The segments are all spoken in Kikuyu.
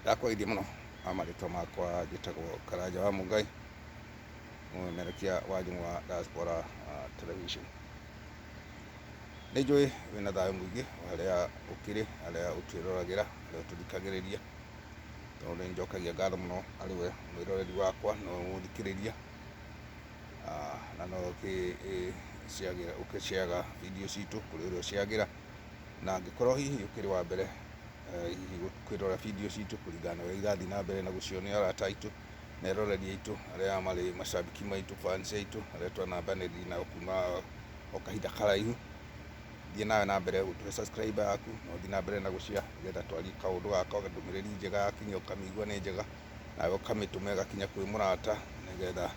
Ndakũgeithia mũno a marĩtwa makwa njĩtagwo Karanja wa Mũngai, mũmemerekia wa Njũng'wa Diaspora Television. Nĩ njũĩ wĩna thayũ mũingĩ harĩa ũkĩrĩ, harĩa ũtwĩroragĩra, harĩa ũtũthikagĩrĩria, tondũ nĩ njokagia ngatho mũno harĩ we mwĩroreri wakwa na mũthikĩrĩria, na no ũkĩciaga video citũ kũrĩ ũrĩa ũciagĩra, na angĩkorwo hihi ũkĩrĩ wa mbere hihi kwĩrora video citũ kũringana na ũrĩa irathiĩ na mbere na gũcionia arata aitũ na eroreri aitũ arĩa marĩ macambĩki maitũ, fans aitũ arĩa twanambanĩria nao kuma o kahinda karaihu. Thiĩ nawe na mbere gũtũhe subscribe yaku na ũthiĩ na mbere na gũ share nĩgetha twarie kaũndũ gaka ndũmĩrĩri njega yakinya ũkamĩigua nĩ njega nawe ũkamĩtũma ĩgakinya kwĩ mũrata nĩgetha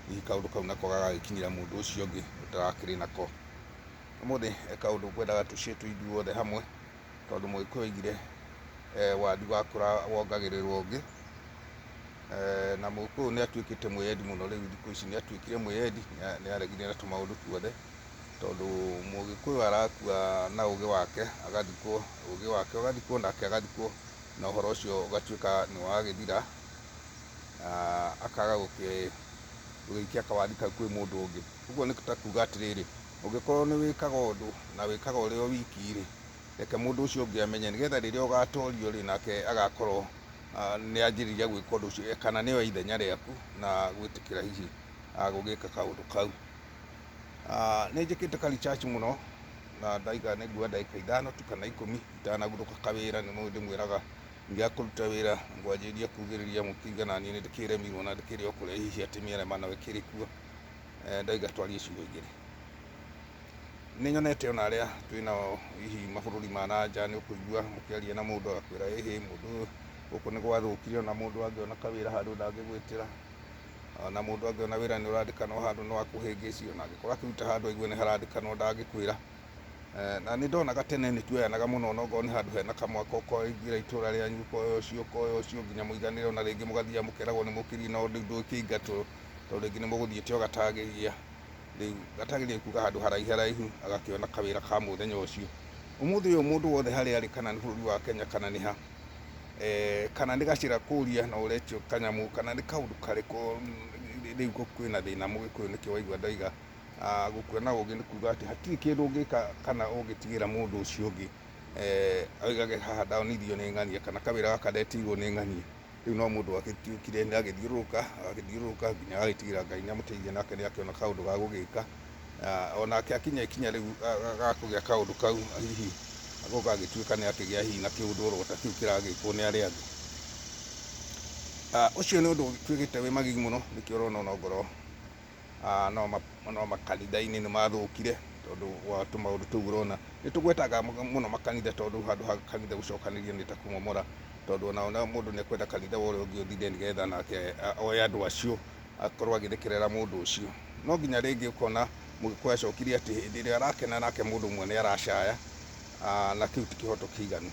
hihi kaũndũ kau nako gagagĩkinyĩra mũndũ ũcio ũngĩ ũtarakĩrĩ nako. Ũmũthĩ he kaũndũ ngwendaga tũshare twĩ ithuothe hamwe tondũ Mũgĩkũyũ oigire wathi wakũra wongagĩrĩrwo ũngĩ, na Mũgĩkũyũ nĩ atuĩkĩte mwĩyendi mũno rĩu thikũ ici nĩ atuĩkire mwĩyendi, nĩ aregire na tũmaũndũ tuothe, tondũ Mũgĩkũyũ arakua na ũgĩ wake agathikwo, ũgĩ wake ũgathikwo nake agathikwo, na ũhoro ũcio ũgatuĩka nĩ wagĩthira, akaga gũgĩikia kawathi kau kwĩ mũndũ ũngĩ. Ũguo nĩ ta kuga atĩrĩrĩ, ũngĩkorwo nĩ wĩkaga ũndũ na wĩkaga ũrĩ o wiki rĩ, reke mũndũ ũcio ũngĩ amenye nĩgetha rĩrĩa ũgatorio rĩ, nake agakorwo nĩ anjĩrĩria gwĩka ũndũ ũcio kana nĩ oya ithenya rĩaku na gwĩtĩkĩra hihi gũgĩka kaũndũ kau. Nĩ njĩkĩte ka research mũno na ndaiga nĩ nguoya ndagĩka 5 tu kana 10 itanaguthũka kawĩra, nĩ mũĩ ndĩmwĩraga nginya kũruta wĩra ngwanjĩrĩria kugĩrĩria mũkiuga naniĩ nĩ ndĩkĩremirwo na ndĩkĩrĩ o kũrĩa hihi atĩ mĩaremano ĩkĩrĩ kuo. Ndaiga twarie ciugo igĩrĩ. Nĩ nyonete ona arĩa twĩnao hihi mabũrũri ma na nja nĩ ũkũigua mũkĩaria na mũndũ agakwĩra ĩhĩ mũndũ ũyũ gũkũ nĩ gwathũkire ona mũndũ angĩona kawĩra handũ ndangĩgwĩtĩra, ona mũndũ angĩona wĩra nĩ ũrandĩkanwo handũ no akũhĩngĩcie, ona angĩkorwo akĩruta handũ aigue nĩ harandĩkanwo ndangĩkwĩra. Na nĩ ndonaga tene nĩ tuoyanaga mũno ona okorwo nĩ handũ hena kamwako ũkoingĩra itũra rĩanyu ũkoya ũcio ũkoya ũcio nginya mũiganĩre ona rĩngĩ mũgathiaga mũkeragwo nĩ mũkiriĩ no rĩu ndũkĩingatwo tondũ rĩngĩ nĩ mũgũthiĩte o gatagĩria. Rĩu gatagĩria nĩ kuga handũ haraihu haraihu agakĩona kawĩra ka mũthenya ũcio. Ũmũthĩ ũyũ mũndũ wothe harĩa arĩ kana nĩ bũrũri wa Kenya kana nĩ ha, kana nĩ gacĩra kũria no ũretio kanyamũ kana nĩ kaũndũ karĩkũ, rĩu kwĩna thĩna Mũgĩkũyũ nĩkĩo waigua ndoiga gũkua na ũgĩ nĩ kuga atĩ hatirĩ kĩndũ ũngĩka kana ũngĩtigĩra mũndũ ũcio ũngĩ oigage haha ndonirio nĩ ng'ania kana kawĩra gaka ndetirwo nĩ ng'ania. Rĩu no mũndũ agĩtuĩkire nĩ agĩthiũrũrũka, agĩthiũrũrũka nginya agagĩtigĩra Ngai nĩ amũteithia nake nĩ akĩona kaũndũ ga gũgĩka. Onake akinya ikinya rĩu ga kũgĩa kaũndũ kau hihi agoka agĩtuĩka nĩ akĩgĩa hihi na kĩũndũ oro ta kĩu kĩragĩkwo nĩ arĩa angĩ. Ũcio nĩ ũndũ ũtuĩkĩte wĩ magigi mũno nĩkĩo ũrona ona ongorwo no makanitha-inĩ nĩ mathũkire tondũ wa tũmaũndũ tũu ũrona. Nĩ tũgwetaga mũno makanitha tondũ handũ ha kanitha gũcokanĩrĩria nĩ ta kũmomora, tondũ onao mũndũ nĩ ekwenda kanitha wa ũrĩa ũngĩ ũthire nĩgetha nake oe andũ acio akorwo agĩthekerera mũndũ ũcio. No nginya rĩngĩ ũkona Mũgĩkũyũ acokirie atĩ hĩndĩ ĩrĩa arakena nake mũndũ ũmwe nĩ aracaya, na kĩu ti kĩhoto kĩiganu.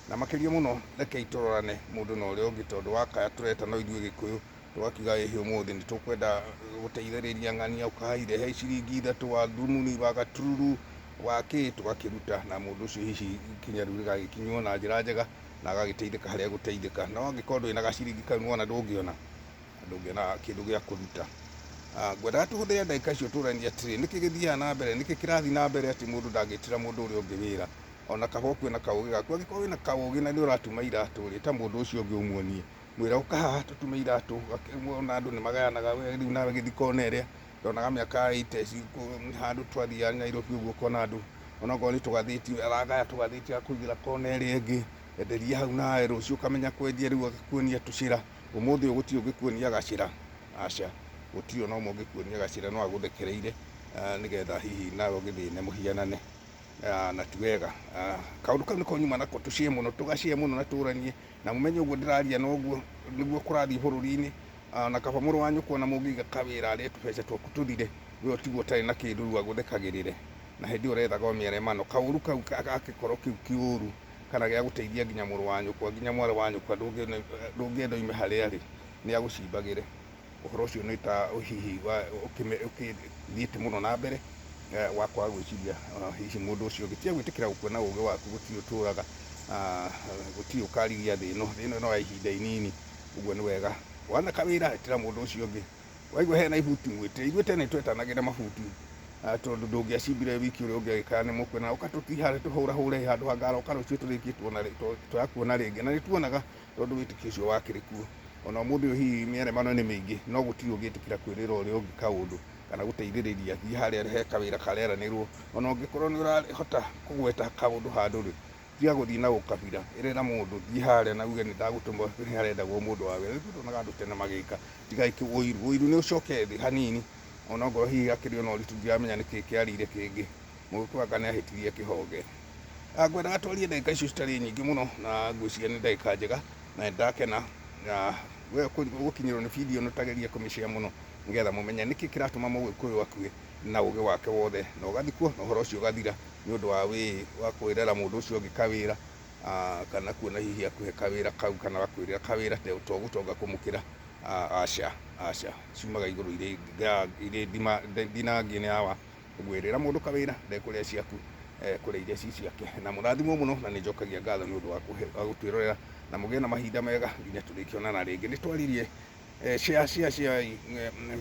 Na makĩria mũno rekei tũrorane mũndũ na ũrĩa ũngĩ tondũ wakaya tũreta no ithuĩ Gĩkũyũ tũgakiuga ĩhĩ ũmũthĩ nĩ tũkwenda gũteithĩrĩria ng'ania ũkai rehe ciringi 3 wa ndumuni wa gatururu wa kĩ tũgakĩruta na mũndũ ũcio hihi ikinya rĩu rĩgagĩkinywo na njĩra njega na agagĩteithĩka harĩa egũteithĩka. No angĩkorwo ndũrĩ na gaciringi kau nĩwona ndũngĩona, ndũngĩona kĩndũ gĩa kũruta. Ngwendaga tũhũthĩre ndagĩka icio tũranie atĩrĩ, nĩkĩ gĩthiaga na mbere, nĩkĩ kĩrathiĩ na mbere atĩ mũndũ ndangĩtĩra mũndũ ũrĩa ũngĩ wĩra, ona kaba ũkue na kaũgĩ gaku. Angĩkorwo wĩna kaũgĩ na nĩ ũratuma iratũ rĩ, ta mũndũ ũcio ũngĩ ũmuonie, mwĩre ũka haha tũtume iratũ, ona andũ nĩ magayanaga we rĩu nawe gĩthiĩ kona ĩrĩa, ndonaga mĩaka ya eighties handũ twathiaga Nairobi ũguo ũkona andũ onokorwo nĩ tũgathĩti aragaya tũgathĩti agakũigĩra kona ĩrĩa ĩngĩ, enderia hau nawe rũciũ ũkamenya kwendia rĩu agakuonia tũcĩra. Ũmũthĩ ũyũ gũtirĩ ũngĩkuonia gacĩra, aca, gũtirĩ ona ũmwe ũngĩkuonia gacĩra no agũthekereire nĩgetha hihi nawe ũgĩthĩne mũhianane na ti wega. Kaũndũ kau nĩko nyuma nako tũshare mũno, tũgashare mũno na tũranie na mũmenye ũguo ndĩraria noguo nĩguo kũrathiĩ bũrũri-inĩ, na kaba mũrũ wa nyũkwa ona mũngĩiga kawĩra arĩe tũbeca twaku tũthire, we ũtigwo ũtarĩ na kĩndũ rĩu agũthekagĩrĩre, na hĩndĩ ĩyo ũrethaga o mĩaremano. Kaũru kau gakĩkorwo kĩu kĩũru kana gĩa gũteithia nginya mũrũ wa nyũkwa nginya mwarĩ wa nyũkwa ndũngĩenda oime harĩa arĩ, nĩ agũcimbagĩre. Ũhoro ũcio nĩ ta hihi ũkĩthiĩte mũno na mbere wa kwaga gwĩciria hihi mũndũ ũcio ũngĩ. Tiga gwĩtĩkĩra gũkua na ũgĩ waku gũtirĩ ũtũraga. Gũtirĩ ũkarigia thĩ ĩno, thĩ ĩno no ya ihinda inini. Ũguo nĩ wega wana kawĩra, ĩtĩra mũndũ ũcio ũngĩ. Waigua hena ibuti, mwĩtĩre. Ithuĩ tene twetanagĩra mabuti, tondũ ndũngĩacimbire wiki ũrĩa ũngĩ agĩkaya nĩ mũkuona ũka tũtihare tũhũrahũre handũ hangaroka rũciũ tũrĩkie tuona twakuona rĩngĩ. Na nĩ tuonaga tondũ wĩtĩkio ũcio wakĩrĩ kuo. Ona ũmũthĩ ũyũ hihi mĩaremano nĩ mĩingĩ, no gũtirĩ ũngĩtĩkĩra kwĩrĩra ũrĩa ũngĩ kaũndũ kana gũteithĩrĩria thiĩ harĩa he kawĩra kareranĩrwo. Ona ũngĩkorwo nĩ ũrahota kũgweta kaũndũ handũ rĩ, tiga gũthiĩ na ũkabira, ĩrĩra mũndũ thiĩ harĩa na uge nĩ ndagũtũma nĩ harendagwo mũndũ wa wĩra. Nĩguo tuonaga andũ tene magĩka. Tigai ũiru, ũiru nĩ ũcoke thĩ hanini, ona ongorwo hihi hakĩrĩ ona ũritũ ndiramenya nĩkĩ kĩarire kĩngĩ. Mũgĩkũyũ anga nĩ ahĩtirie kĩhonge. Ngwendaga twarie ndagĩka icio citarĩ nyingĩ mũno na ngwĩciria nĩ ndagĩka njega na nĩ ndakena. Na we gũkinyĩrwo nĩ video ĩno tageria kũmĩ share mũno nĩgetha mũmenye nĩkĩ kĩratũma mũgĩkũyũ akue na ũgĩ wake wothe na ũgathikwo na ũhoro ũcio ũgathira nĩ ũndũ wa wĩ wa kwĩrera mũndũ ũcio ũngĩ kawĩra, kana kuona hihi akũhe kawĩra kau kana gakwĩrĩra kawĩra to gũtonga kũmũkĩra. Aca, aca, ciumaga igũrũ irĩ ndinangie nĩ awa. Ũguo ĩrĩra mũndũ kawĩra ndekũrĩa ciaku, kũrĩa iria ci ciake. Na mũrathimwo mũno na nĩ njokagia ngatho nĩ ũndũ wa gũtwĩrorera na mũgĩe na mahinda mega nginya tũrĩkĩonana rĩngĩ. Nĩ twaririe, share, share, share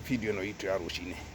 video ĩno itũ ya rũcinĩ.